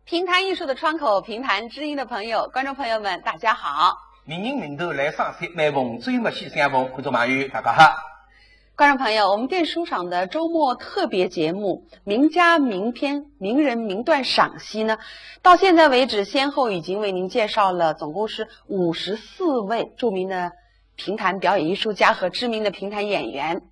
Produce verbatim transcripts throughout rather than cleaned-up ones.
评弹艺术的窗口，评弹知音的朋友，观众朋友们，大家好。名人名段来赏析，每逢周末喜相逢，观众朋友，大家好。观众朋友，我们电视书场的周末特别节目《名家名篇》《名人名段赏析》呢，到现在为止，先后已经为您介绍了总共是五十四位著名的评弹表演艺术家和知名的评弹演员。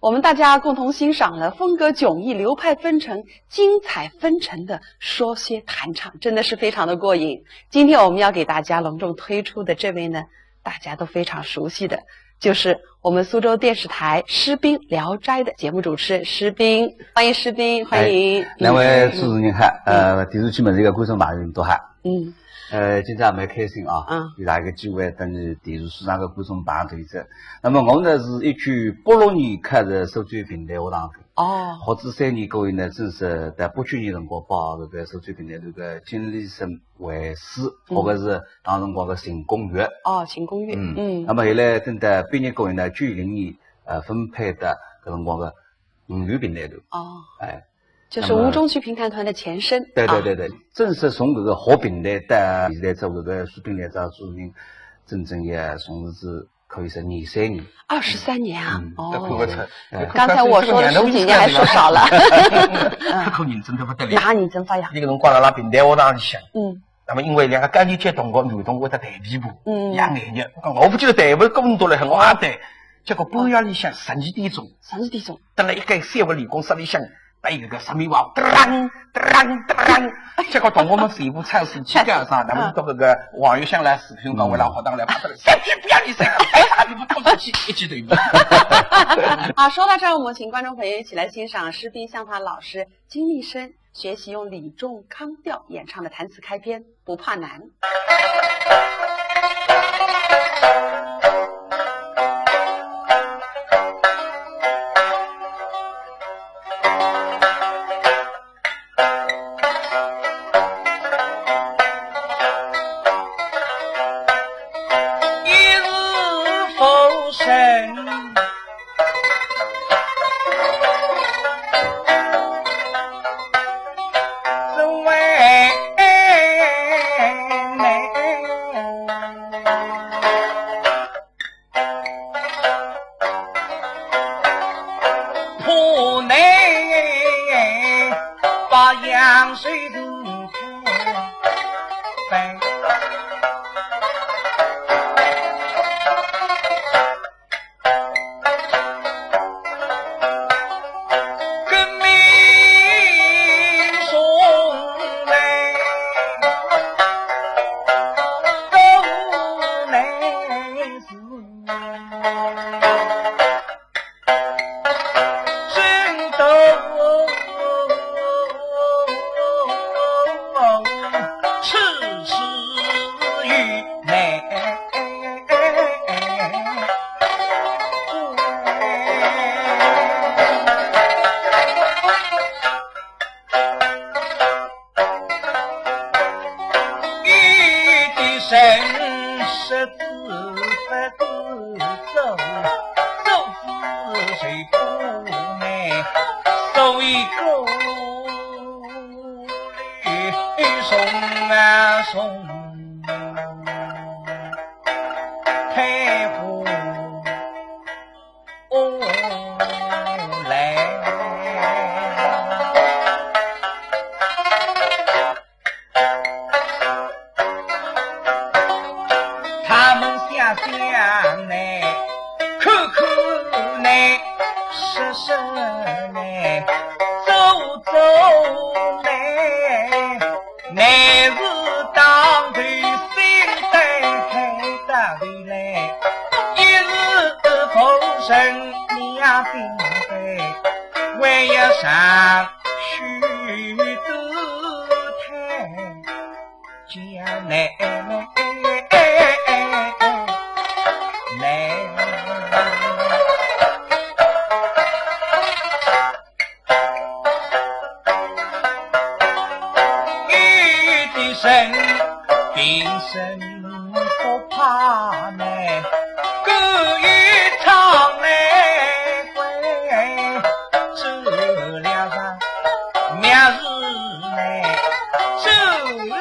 我们大家共同欣赏了风格迥异、流派纷呈、精彩纷呈的说学弹唱，真的是非常的过瘾。今天我们要给大家隆重推出的这位呢，大家都非常熟悉的，就是我们苏州电视台施宾，《聊斋》的节目主持人施宾。欢迎施宾，欢迎。哎，两位主持人好，呃，电视机前面个观众朋友们都好。嗯。呃，今朝也蛮开心啊，嗯。有搿个机会搭㑚电视书场个观众碰头一遭。那么我呢是一九八六年开始苏州评弹学堂个，哦。学仔三年过后呢，正式到八九年辰光报搿个苏州评弹团个经理生会师，嗯。学个是当辰光个琴功乐。哦，琴功乐，嗯。嗯。那么后来等到毕业过后呢，九零年，呃，分配到搿辰光个 五原评弹团。哦。哎。就是吴中区评弹团的前身。那么，对对对对，啊。正式从搿个学评弹到现在做搿个苏州评弹主任，整整也从事至可以说廿三年。二十三年啊？嗯。哦。要看勿出。哎。刚才我说了十几年，还说少了。搿个人真得勿得了。哪能真法呀？搿个辰光辣辣评弹学堂里向，嗯。 那么因为两个高年级同学，男同学会得弹琵琶，嗯。也眼热，我讲我勿晓得弹，勿是搿么多了，很好弹。结果半夜里向十二点钟，十二点钟。蹲辣一间小个练功室里向，搭一个个十米哇，当当当当，结果同学们全部吵醒，去叫上，那么到搿个王玉香来，视频讲，嗯。我来学堂来，把他们小区不要理谁，哎，啥都不动，一起一起对比。啊，说到这儿，我们请观众朋友一起来欣赏施宾向华老师金立生 学习用李仲康调演唱的弹词开篇《不怕难》。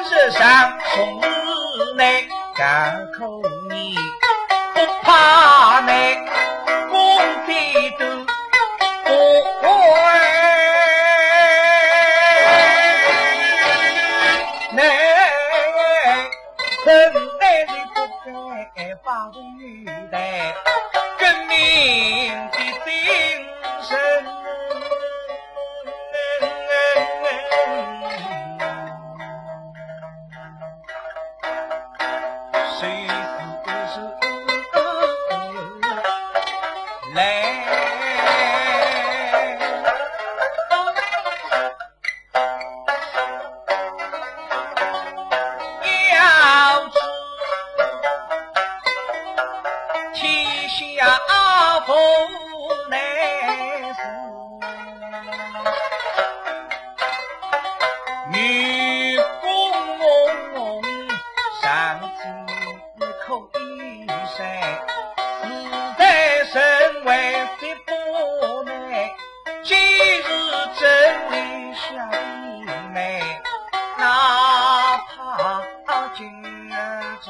这上从日内干口你，不怕你公费都不会。内，本来是不该把人带，革命的精神。 谁是来？要知天下无难事。 女工上进可以善，实在身为媳妇呢，今日真为下弟妹，哪怕紧张。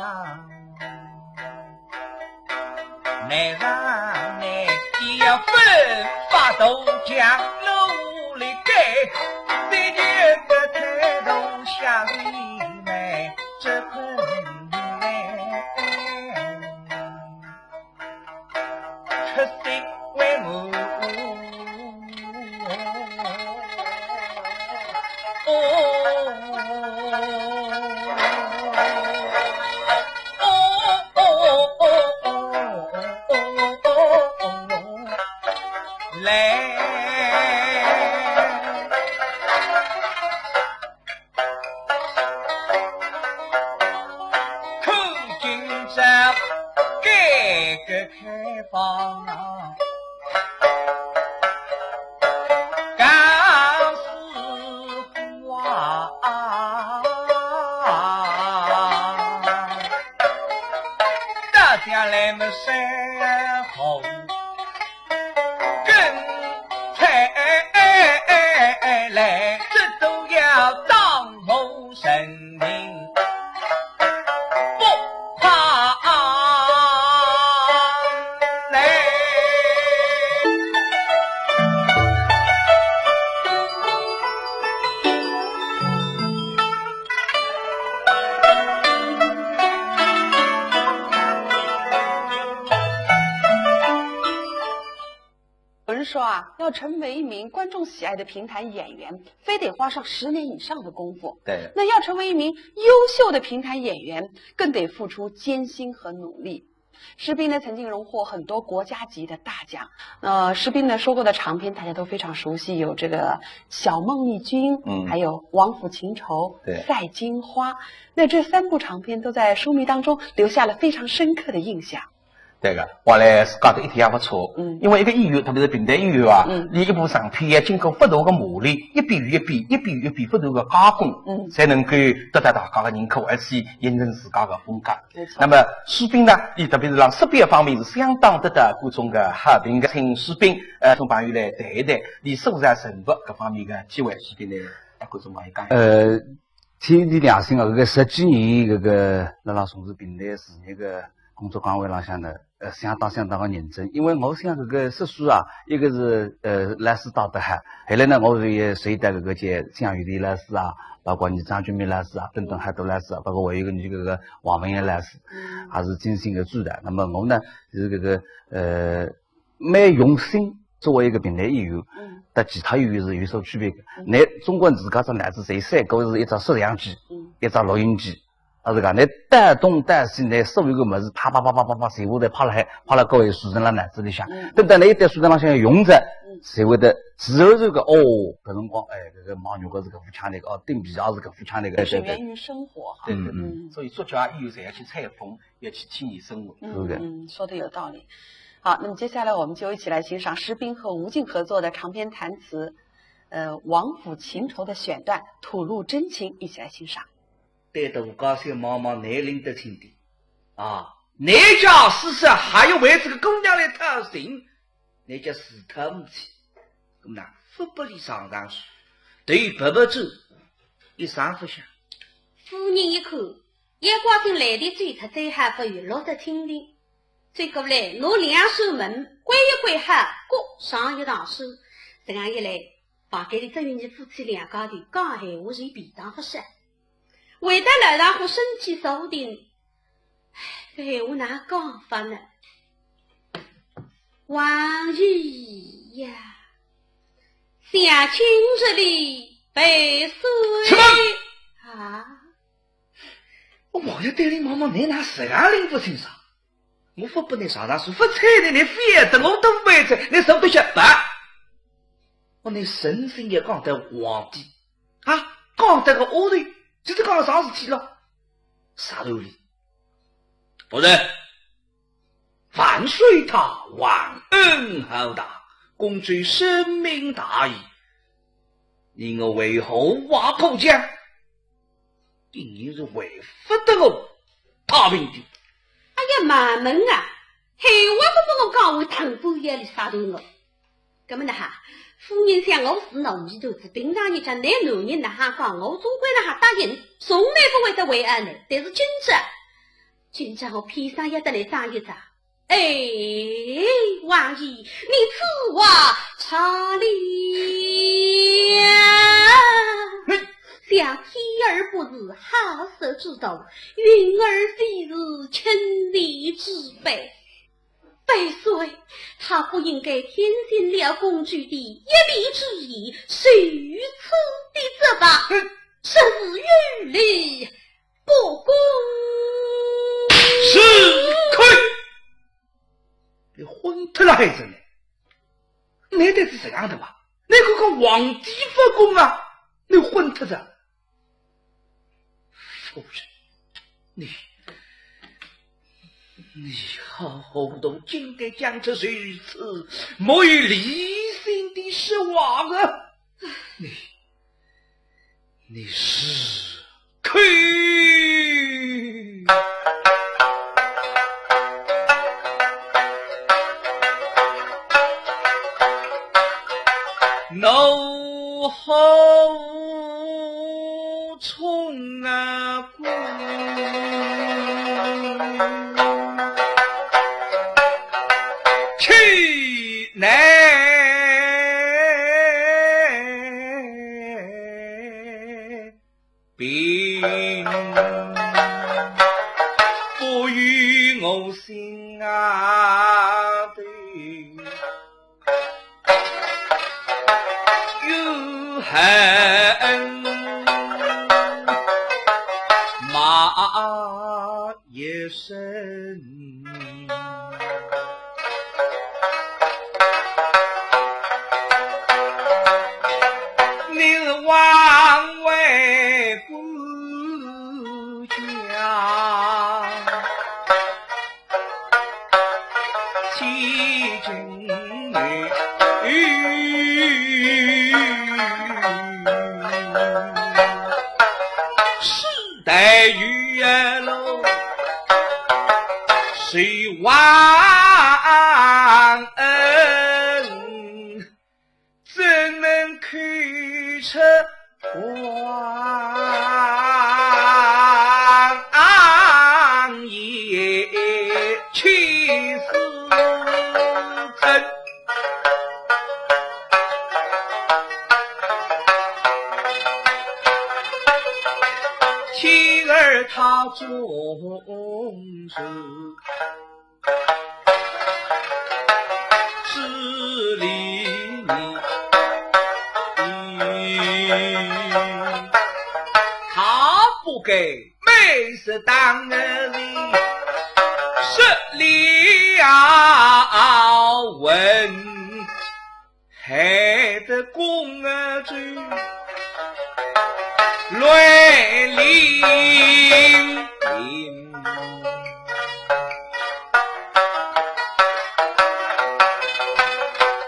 难上难，也要奋发图强，努力改，这就是态度下人们这困难。出息为我。 来，看今朝改革开放啊，讲实话，大家来么三好。 跟菜来，这都要当我人民不怕累。 有人说啊，要成为一名观众喜爱的评弹演员，非得花上十年以上的功夫。对。那要成为一名优秀的评弹演员，更得付出艰辛和努力。施斌呢，曾经荣获很多国家级的大奖。呃，施斌呢，说过的长篇大家都非常熟悉，有这个《小梦丽君》，嗯。还有《王府情仇》，对。《赛金花》。那这三部长篇都在书迷当中留下了非常深刻的印象。 对个，我来自家头一点也勿错。嗯。因为一个演员，特别是评弹演员啊，嗯。伊一部长篇要经过勿断个磨练，一遍又一遍，一遍又一遍勿断个加工，嗯。才能够得到大家个认可，而且形成自家个风格。没错。那么，施斌呢，伊特别是辣识别方面是相当得到观众个好评个。请施斌，呃，同朋友来谈一谈，伊塑造人物搿方面个机会，施斌来搭观众朋友讲一下。呃， 天地良心啊，搿个十几年搿个辣辣从事评弹事业个工作岗位浪向呢，呃，相当相当个认真。因为我想搿个说书啊，一个是，呃，老师带得好，后来呢，我是也随带搿个叫蒋玉田老师啊，包括倪张君明老师啊，等等好多老师啊，包括还有一个女搿个王文艳老师，嗯。也是精心个指导。那么我呢，是搿个，呃， 蛮用心，作为一个评弹演员，嗯。搭其他演员是有所区别个。嗯。拿中国人自家只脑子最三个是一只摄像机，嗯。一只录音机，啊是个，拿带动带起拿所有个物事，啪啪啪啪啪啪，全部侪拍了海，拍了各位收存辣脑子里向。嗯。等到拿一旦收存浪向用着，嗯。才会得自然而然个，哦，搿辰光，哎，搿个毛玉华是搿副腔调个，哦，丁皮也是搿副腔调个，对，对，对。搿是源于生活哈。对，对，对。嗯。所以作家、演员侪要去采风， 要去体验生活。嗯，是的。嗯，说得有道理。好，那么接下来我们就一起来欣赏施斌和吴静合作的长篇弹词，呃，《王府情仇》的选段《吐露真情》，一起来欣赏。对大家小望望，难拎得清点啊，难家世上还要为这个姑娘来讨情，难家自讨没趣。那么呢，勿拨伊上上去，对白白走，一声勿响。人一看，也怪进来的最特最好不与落得听听。走过来，拿两扇门关一关好，各上一堂书。这样一来，房间里只有伲夫妻两家头，讲闲话是便当勿少。回到楼浪向身体坐定，唉，搿闲话哪讲法呢？王爷呀，想今日里被谁？什么？啊？我王爷对俚望望，倷哪实梗拎勿清爽？我勿拨倷上堂书，勿睬倷，倷非要等我等勿着，倷手都下拔。我倷诚心要讲得皇帝，啊，讲得个丫头，就是讲啥事体了？啥道理？夫人，万岁他皇恩浩大，公主深明大义，你我为何话口讲？定然是为勿得我太平的。哎呀，慢慢啊，闲话勿拨我讲，我谈不要你杀头我。 搿么呢哈，夫人想我是闹米团子，平常日脚拿男人哪哈讲，我总归哪哈答应，从来勿会得为难呢。但是今朝，今朝我偏生要得来争一争。哎，王爷，你此话差了。想天儿不是好色之徒，云儿非是清丽之辈。 百岁，他不应该听信了公主的一面之言，受此的责罚，哼，实是有理不公。是，可以。你昏脱了还是呢？你到底是实梗的吧？你看看皇帝不公啊，你昏脱了。 夫人，你，你好糊涂，竟敢讲出如此没有理性的说话啊！你，你是可以。 怒火冲啊滚，气难平，不由我心啊头 又恨骂一声。你是枉为官家。 千金女，世代雨落，谁忘恩？ 怎能口出狂言欺世恨？妻儿她终日 之理你。他不该每日当日里说了文，害得公主乱连连。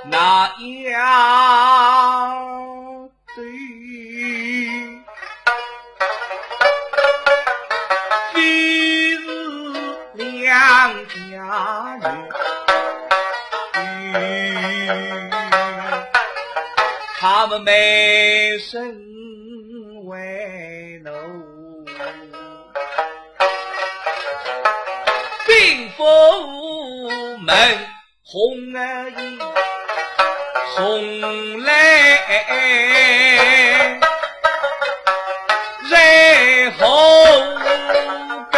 那样对，非是两家人，他们每生为奴。并不问红啊，从来在后跟。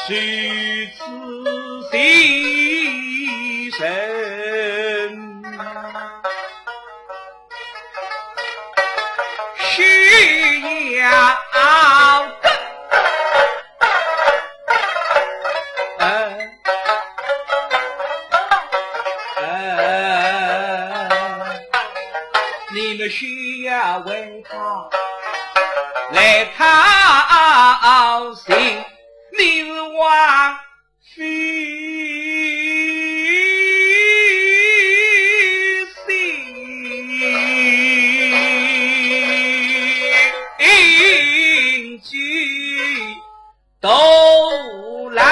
谁知谁人需要的？哎，哎，你们需要为他来操心。 你是王妃心急斗郎。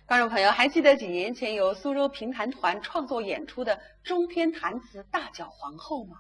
观众朋友，还记得几年前由苏州评弹团创作演出的中篇弹词《大脚皇后》吗？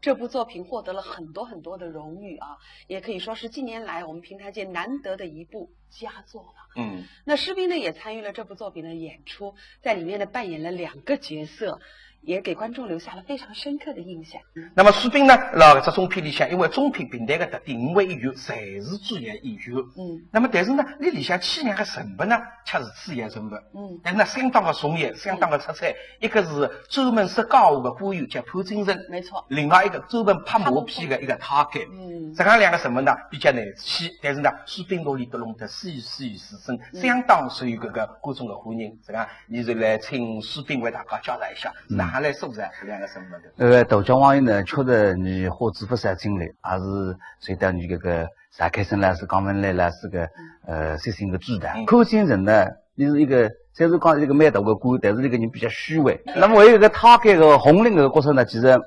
这部作品获得了很多很多的荣誉啊，也可以说是近年来我们评弹界难得的一部佳作了。嗯，那施斌呢也参与了这部作品的演出，在里面呢扮演了两个角色，也给观众留下了非常深刻的印象。那么施斌呢，辣搿只中篇里向，因为中篇评弹个特点，五位演员侪是主要演员。嗯，那么但是呢，伊里向起两个人物呢，却是次要人物。嗯，但是呢，相当个重要，相当个出彩。 一个是专门说假话个官员，叫潘金生，没错。另外一个专门拍马屁个一个太监。嗯，实际上两个人物呢比较难起，但是呢，施斌拿伊都弄得栩栩如生，嗯，相当受搿个观众个欢迎。实际上，现在来请施斌为大家介绍一下，嗯，哪能来塑造搿两个人物的？呃，大脚皇后呢，确实伊花仔勿少精力，也是随着伊搿个 石开生啦，是江文来啦，是个，呃，悉心个指导。嗯，潘金生呢，伊是一个，虽然讲是一个蛮大个官，但是伊个人比较虚伪。那么还有一个太监个洪林搿个角色呢，其实，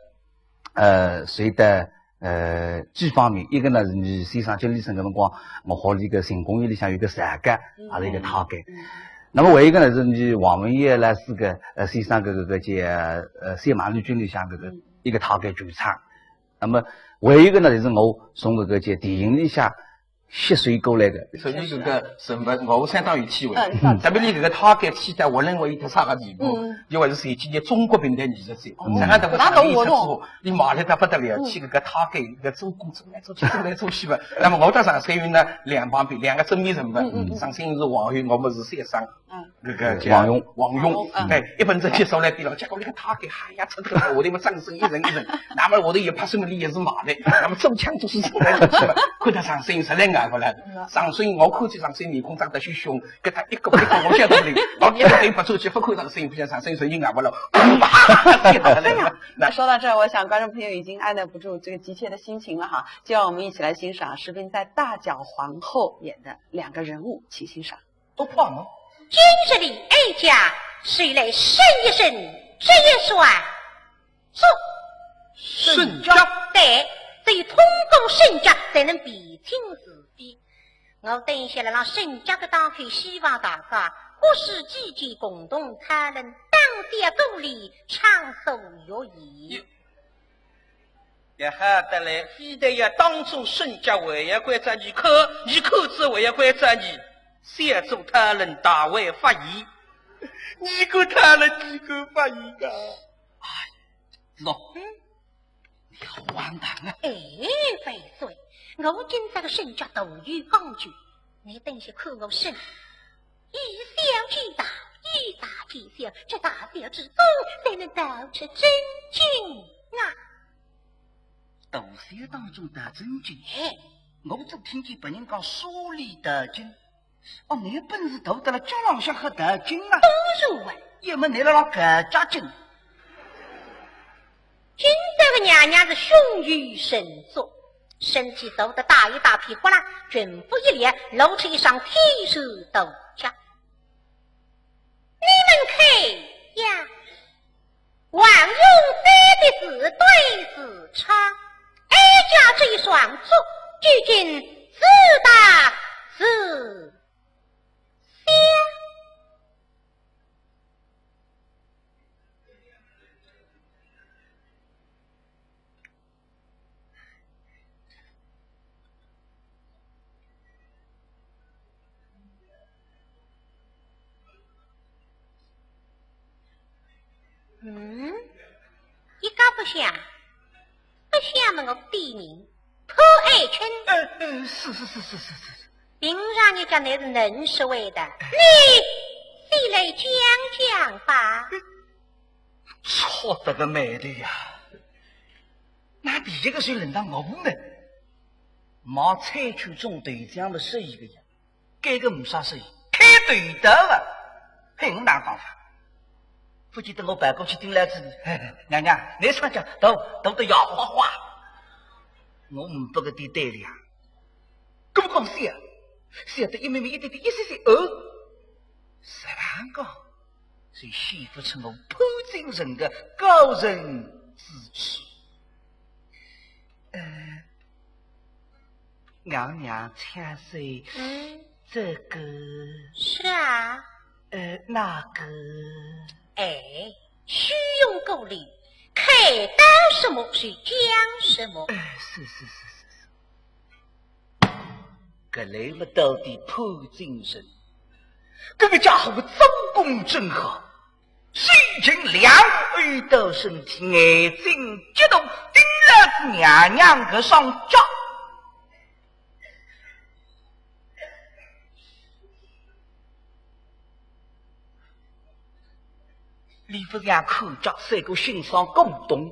呃，随着，呃，几方面，一个呢是伊先生金立生搿辰光，我好伊个行宫院里向有一个曹家，嗯，也是一个太监。嗯，那么还有一个呢是伊王文烨啦，是个，呃，先生搿个，搿个叫，呃，《三马六军》里向搿个，嗯，一个太监全唱。 那么还有一个呢，就是我从搿个叫电影里向吸收过来个。所以搿个人物我相当有体会。嗯，嗯，特别伊搿个太监起到活灵活现得啥个地步，嗯，因为是前几年中国评弹艺术节，嗯，实际上特别是伊出之后，伊卖力得不得了，嗯，去搿个太监搿个做官做来做去，做来做去吧。那么我搭常山云呢，两旁边，两个正面人物，嗯，嗯，嗯，常山云是皇后，我么是先生。 嗯，搿个叫王勇。王勇，嗯，哎，一本正经坐辣边浪，结果搿个太监喊呀，出头，下头么掌声一阵一阵，那么下头一拍手么，伊也是骂的，那么做腔做势出来了，看得常山云实在挨勿牢。嗯，常山云，我看见常山云面孔涨得血红，搿搭一个一个我晓得了，我一个头别转去，勿看常山云，勿像常山云声音挨勿牢，啪，跌下来了。那说到这儿，我想观众朋友已经按捺不住这个急切的心情了哈，就让我们一起来欣赏施斌在《大脚皇后》演的两个人物，请欣赏。 都怕吗？今日里哀家谁来伸一伸这一双足？伸脚。对，只有通过伸脚才能辨清是非。我等一歇辣浪伸脚个当口，希望大家各司己见，共同讨论，打消顾虑，畅所欲言。哟， 也好得来，非但要当众伸脚，还要关照伊看，伊看仔还要关照伊，小组讨论，大会发言。你敢讨论，你敢发言啊？哎，喏，嗯，你好荒唐啊！哎，万岁，我今朝个伸脚大有讲究，你等歇看我伸，以小见大，以大见小，这大小之中，才能道出真经啊。 大小当中道真经。哎，我只听见别人讲书里道经。哦，你本事大得了，脚浪向还道经啊？当然了。要么你辣浪搞脚筋。今朝个娘娘是胸有成竹，身体坐得大一大，屁股啦，裙布一撩，露出一双天然大脚。嗯，一个不响，不响么我点名，潘爱卿。呃，呃，是，是，是。平常人家乃是能说会道，你先来讲讲吧。错得个美的呀！那第一个就轮到我们，毛采萍中头奖么是一个呀。 搿个没啥事，开头道啊，嘿，我哪讲法？勿记得我跑过去盯牢仔，嘿嘿，娘娘，你上家头，头得摇哗哗。我呒不个点胆量，搿么讲笑，笑得一面面一点点一些些，哦，实梗讲，就显不出我潘金城的高人之处。呃， 娘娘千岁，嗯。这个，是啊。呃，那个。哎，虚荣过头，看到什么就讲什么。哎，是，是，是，是，是。搿来么到底潘金城，搿个家伙做功真好。 手擎两把刀身体，眼睛激动，盯牢仔娘娘搿双脚。李福祥看着，赛过欣赏古董，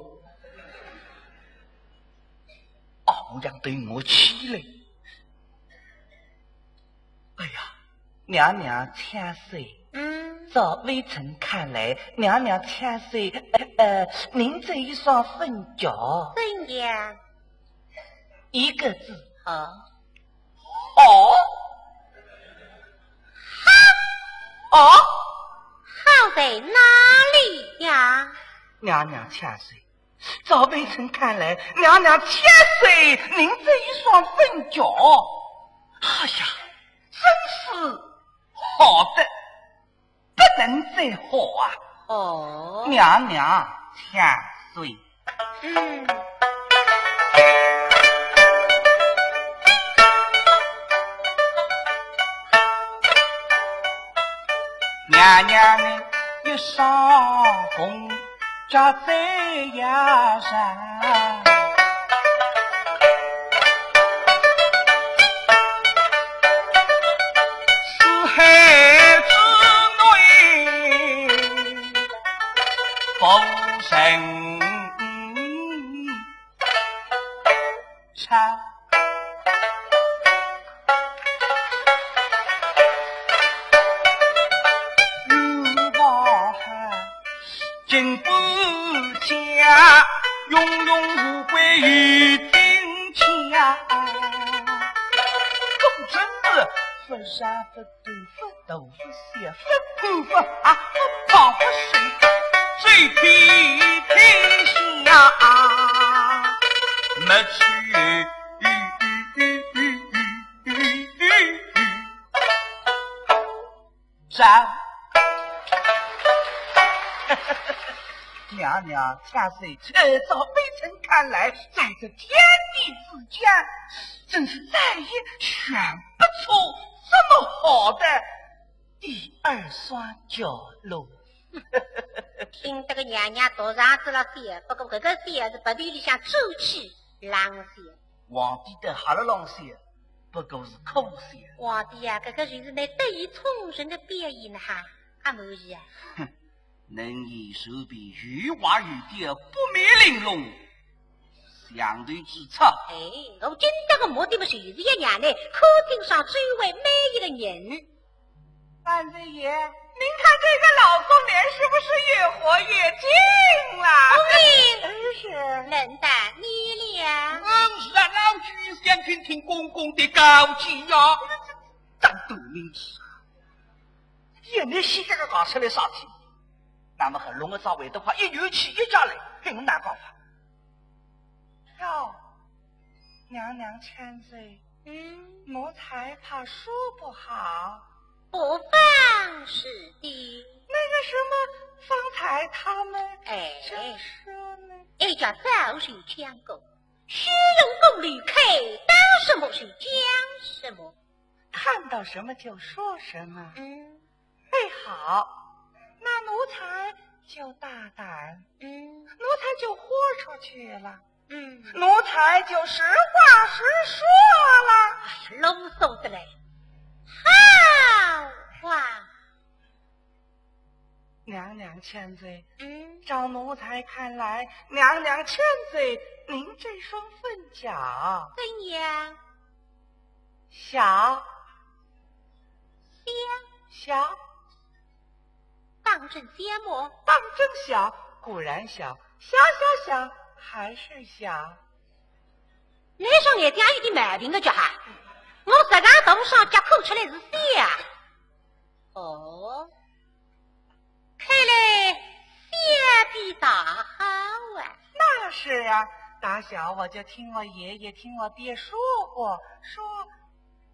哦，像对我起来。哎呀， 娘娘千岁。嗯。照微臣看来，娘娘千岁，呃，您这一双粉脚，粉脚，一个字。好。好。好。好在哪里呀？娘娘千岁， 照微臣看来，娘娘千岁，您这一双粉脚，哎呀，真是好得不能再好啊！哦。娘娘千岁。嗯。 娘娘的一双红脚在腰上，四海之内无人 唱。如花海，金不加，荣荣富贵与天下。公子不杀不 斗不斗不笑，不哭不啊，不跑不睡，最替天下没趣。娘娘千岁，呃，照微臣看来，在这天地之间，真是再也选不出这么好的 第二双脚喽。听得个娘娘肚肠子辣笑，不过搿个笑是鼻头里向出气，冷笑。皇帝倒还辣浪笑，不过是苦笑。皇帝啊，搿个就是你得意冲人的表演哈，阿满意啊。哼，能言善辩，有话有调，不免玲珑，想头之差。哎，我今朝个目的嘛，就是要让你看清爽周围每一个人。 万岁爷，您看这个老宋脸是不是越活越精了？哦，是。轮到你了。嗯，是啊，老君想听听公公的高见呀。当多明气啊！也没西这个搞出来啥体，那么很容易找回的话，一元气一家来，很难搞啊。哟，娘娘千岁， 嗯，奴才怕说不好。不妨事的。那个什么，方才他们，哎，怎么说呢？哎，叫早就讲过，虚荣过头，看到什么就讲什么。看到什么就说什么。嗯。 哎，好，那奴才就大胆，嗯，奴才就豁出去了，嗯，奴才就实话实说了。哎呀，啰嗦得嘞，好啊。娘娘千岁，嗯，照奴才看来，娘娘千岁，您这双凤脚怎样？小。小？小？ 当真小么？当真小，固然小，小小小，还是小。倷双眼睛有点毛病个叫哈，我实梗大双脚看出来是小啊。哦，看来小比大好啊。那是啊，打小我就听我爷爷、听我爹说过，说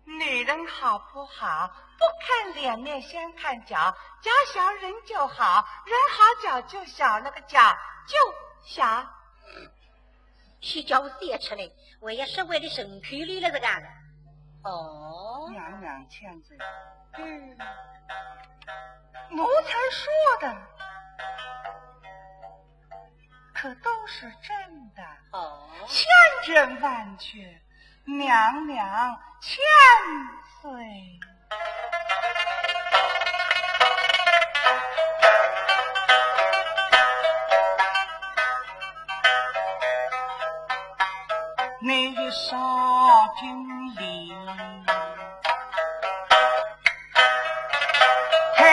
女人好不好，不看脸面，先看脚，脚小人就好，人好脚就小，那个脚就小。是叫我笑出来，我也是为了顺口溜了这个了。哦。娘娘千岁。嗯。奴才说的 可都是真的。哦。千真万确，娘娘千岁。你一双金莲 嘿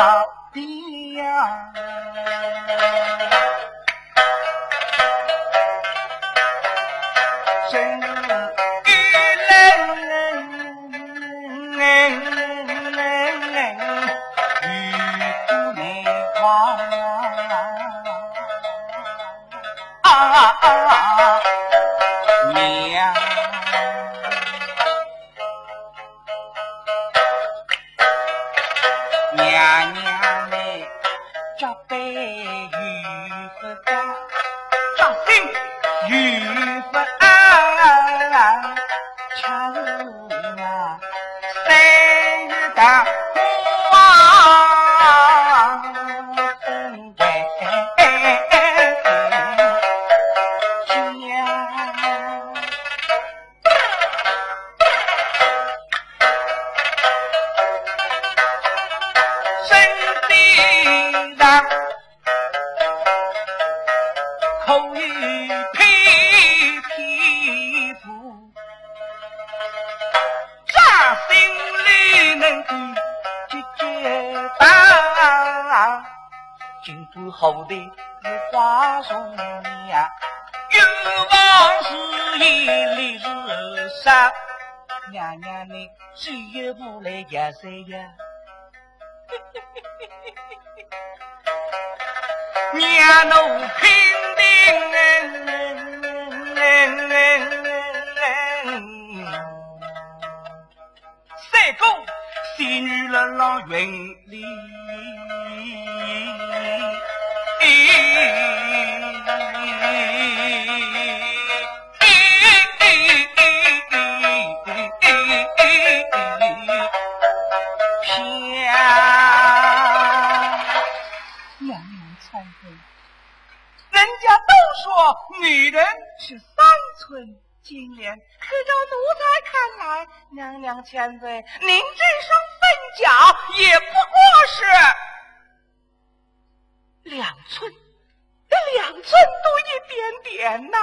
呀，的呀，真是一人 啊，娘，娘娘嘞，脚背有不高，脚心有不矮，巧啊，三日大火啊， 掌心里能够结结巴，金丝猴的是花容呀，有房是一里是山，娘娘你只有不来呀谁呀？ 娘奴拼命，三个仙女辣浪云里。 娘娘千岁，人家都说女人是三寸金莲，可照奴才看来，娘娘千岁，您这双凤脚也不过是 两寸，这两寸多一点点呐。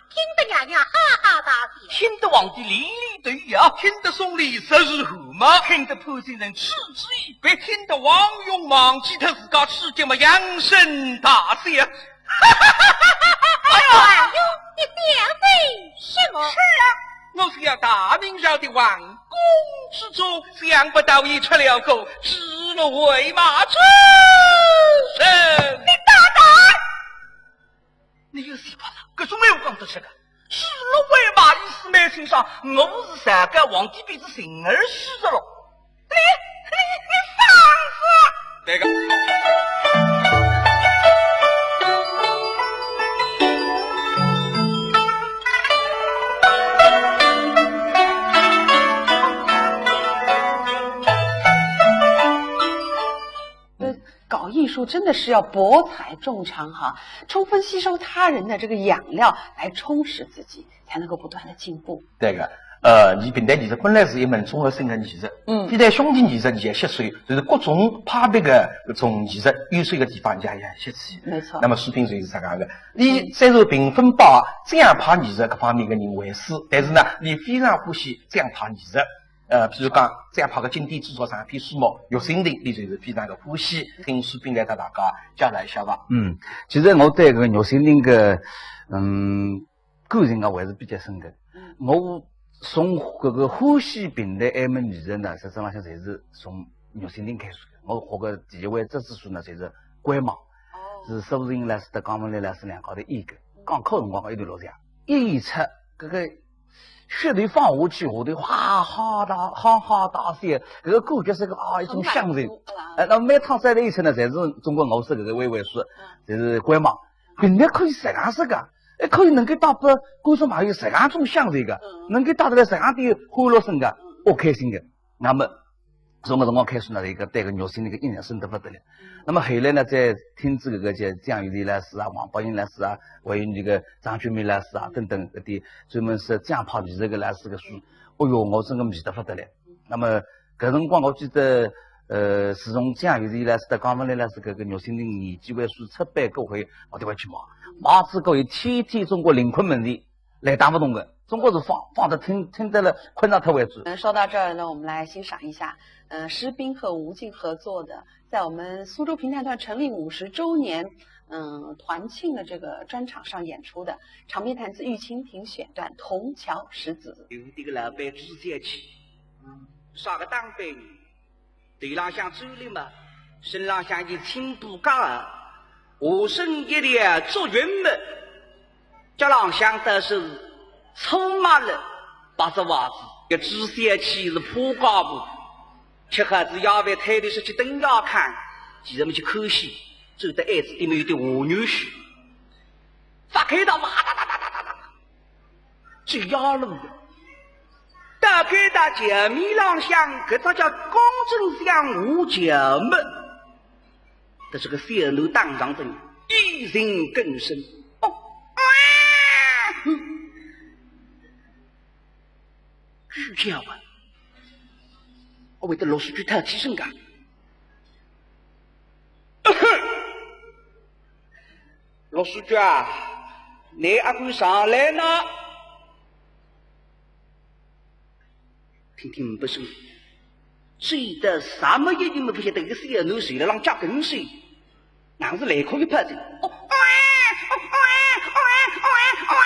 听得娘娘哈哈大笑。听得皇帝连连头摇，听得宋濂一时汗毛，听得潘金莲嗤之以鼻，听得王勇忘记脱自家处境么，扬声大笑。哎呦，哎呦，你笑些什么？是啊， 我是要大明朝的皇宫之中，想不到也出了个指鹿为马之人。你大胆！你有死法了，搿种闲话讲得出个？指鹿为马意思蛮清爽，我是上个皇帝边子寻儿婿的咯。 你，你，你放肆！这个。就真的是要博采众长哈，充分吸收他人的这个养料来充实自己，才能够不断的进步。对个，呃，侬评弹艺术本来是一门综合性的艺术，嗯。非但兄弟艺术侬要吸收，就是各种派别的搿种艺术优秀的地方侬也要吸取。没错。那么水平就是这样的。伊虽然评分把这样派艺术各方面的人为主，但是呢，伊非常欢喜这样派艺术。 呃，譬如讲，这样派个经典著作长篇书目《玉蜻蜓》，伊就是非常的欢喜，听水平来搭大家介绍一下吧。嗯，其实我对搿个《玉蜻蜓》个，嗯，感情啊，还是比较深的。嗯。我从搿个欢喜评弹埃门艺术呢，实质浪向侪是从《玉蜻蜓》开始的。我学个第一回折子书呢，就是《关望》，哦。是苏世英老师搭江文丽老师两家头演的。讲课辰光一头落下，一演出，搿个 血头放下去，下头哈哈大，哈哈大笑，搿个感觉是个啊，一种享受。很满足，啊。哎，那每趟再来一次呢，侪是中国我说搿个微微说，嗯。侪是《关望》。评弹可以实梗说个，哎，可以能够带拨观众朋友实梗种享受个，嗯。能够带得来实梗点欢乐声个，嗯。我开心个。那么 从搿辰光开始呢，一个对搿个《玉蜻蜓》个印象深得不得了。那么后来呢，再听仔搿个像蒋玉娣老师啊、王宝英老师啊，还有那个张君梅老师啊等等搿点专门说这样派艺术个老师个书，哎哟，我真个迷得不得了。那么搿辰光我记得，呃，自从蒋玉娣老师搭江文丽老师搿个《玉蜻蜓》年纪为书出版过后，我就会去买，买仔过后天天中国临困门前 来打勿动个，中国是放，放得听，听得了困着脱为止。嗯，说到这儿呢，我们来欣赏一下，呃，施宾和吴静合作的，在我们苏州评弹团成立五十周年，嗯，团庆的这个专场上演出的长篇弹词《玉蜻蜓》选段《铜桥识子》。有迭个老板朱小姐，啥个打扮呢？ 头浪向走了嘛，身浪向一件青布袄，下身一条竹裙么，脚浪向倒是粗麻了，白只袜子，搿朱小姐是怕家婆，吃好仔夜饭推头出去登夜看，其实么去看戏，走得矮仔一面有点下扭势，发开大步，哒哒哒哒哒哒哒。 走夜路个。大概大前面浪向搿只叫公正巷下桥么，但是个小囡当场等，一阵更声。哦，啊！嗯。是这样吧？我为的老师去讨起身个。 陆书记啊，你阿敢上来呢？听听不声，这的啥么也没不晓得，一个小囡睡了浪叫更睡，哪是来可以拍的？哦，哎，哦，哎，哦，哎，哦，哎，哦，哎。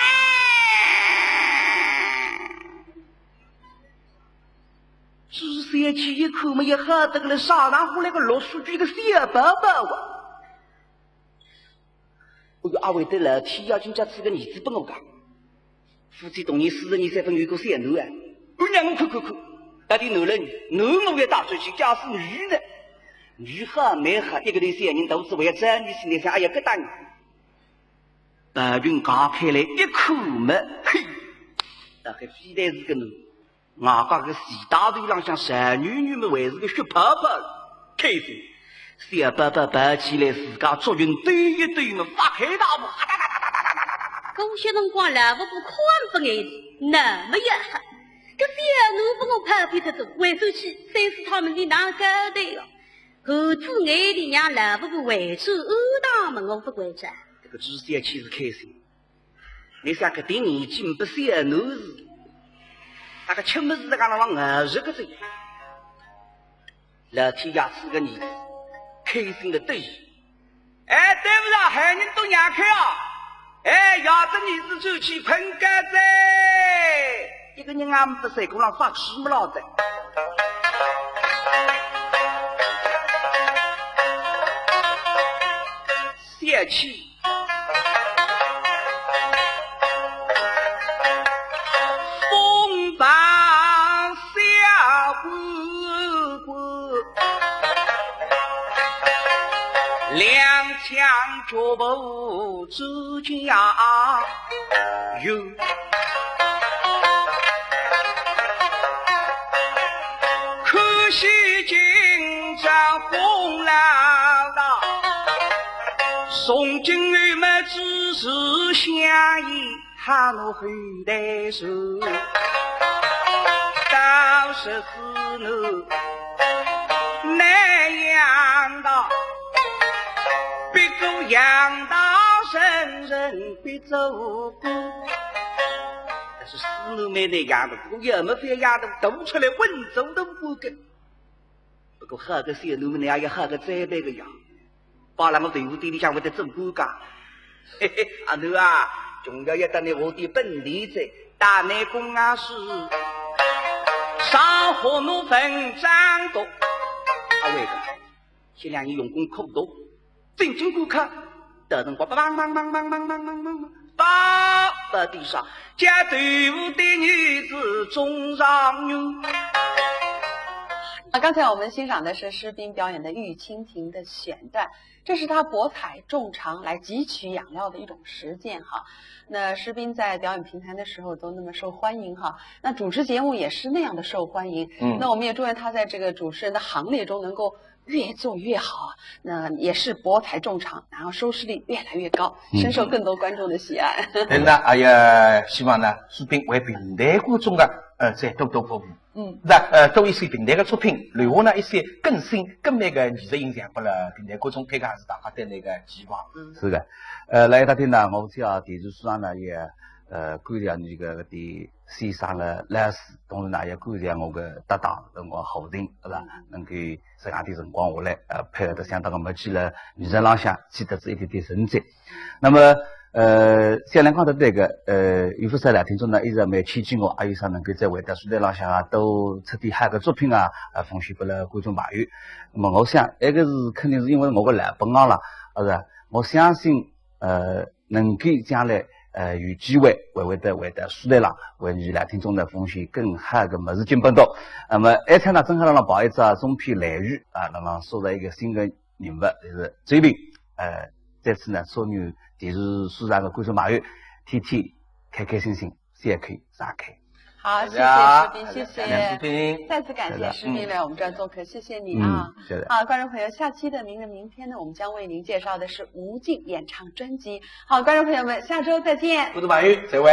朱小姐一看么也吓得个了，啥哪呼来个陆书记个小宝宝啊？ 哎哟，阿会得老天爷今朝赐个儿子拨我个。夫妻同年四十年，三分有个小囡啊，我让我看看看，到底男了女？男我也带出去，假使女呢？女好蛮好，一个头小人肚子还要长，女婿来想，哎呀，搿搭呢？白云解开来一看么，嘿，大概非但是个男。 外加个皮大头浪向瘦扭扭么，还是个血泡泡，开心。小宝宝抱起来，自家祝愿对一对么，发开大步。搿歇辰光，老伯伯看勿眼，那么也好，搿小囡拨我跑偏脱仔，回转去，三四趟么，你哪搞对个？儿子眼里让老伯伯回转学堂么，我勿回转。搿个朱小姐是开心。 你想搿点年纪勿是小囡子，大概吃物事辣辣浪硬着个子。老天爷赐个儿子，开心得得意。哎，对勿啦，喊人都让开啊！哎，爷搭儿子转去困觉哉。一个人也勿睡，过浪发痴么老子。小气。 风帆下滚滚，踉跄脚步走家园。可惜今朝风浪大，今日么只是相依，哈奴后代是，到时子奴难养大，必做养大成人，必做官。但是子奴蛮难养大，不过也没法养大，大出来稳做大官个。不过好个小奴么，侬也要好个栽培个呀。 摆辣我豆腐店里向会得做官家。嘿嘿，阿奴啊，穷要要搭侬学点本领哉，打内功啊是，上火奴文章多。啊，为个，歇两年用功苦读，进京赶考，到辰光梆梆梆梆梆梆梆梆梆梆，倒到地上，叫豆腐店女子中状元。 啊，刚才我们欣赏的是施斌表演的《玉蜻蜓》的选段，这是他博采众长来汲取养料的一种实践哈。那施斌在表演评弹的时候都那么受欢迎哈，那主持节目也是那样的受欢迎。嗯。那我们也祝愿他在这个主持人的行列中能够越做越好啊，那也是博采众长，然后收视率越来越高，嗯。深受更多观众的喜爱。但是呢，哎呀，希望呢，施斌为评弹观众啊，呃，再多多服务。 嗯。那，呃，多一些评弹个作品，留下呢一些更新、更美个艺术印象，拨了评弹观众，搿个还是大家对侬个期望。嗯。是个。呃，辣一搭听呢，我想电视书场呢也，呃，感谢侬个搿点先生个老师，同时呢也感谢我个搭档，我何定，是吧？嗯。能够这样点辰光下来，呃，配合得相当个默契了，艺术浪向取得仔一点点成绩。 那么，呃，像侬讲得对个，呃，有勿少老听众呢，一直蛮牵记我，还有啥能够在会得书台浪向啊，多出点好个作品啊，呃，奉献拨了观众朋友。那么我想，埃个是肯定是因为我个老本行了，是吧？我相信，呃，能够将来，呃，有机会还会得会得书台浪，为伲老听众呢奉献更好个物事进奔头。那么，埃天呢，正好辣浪跑一只中篇《雷雨》啊，辣浪说着一个新个 人物，就是周平。呃，在此呢，祝愿电视书场个观众朋友，天天开开心心，笑口常开。好，谢谢施斌，谢谢。感谢施斌。再次感谢施斌来我们这儿做客，谢谢你啊。嗯，谢谢。好，观众朋友，下期的名人名篇呢，我们将为您介绍的是吴静演唱专辑。好，观众朋友们，下周再见。观众朋友，再会。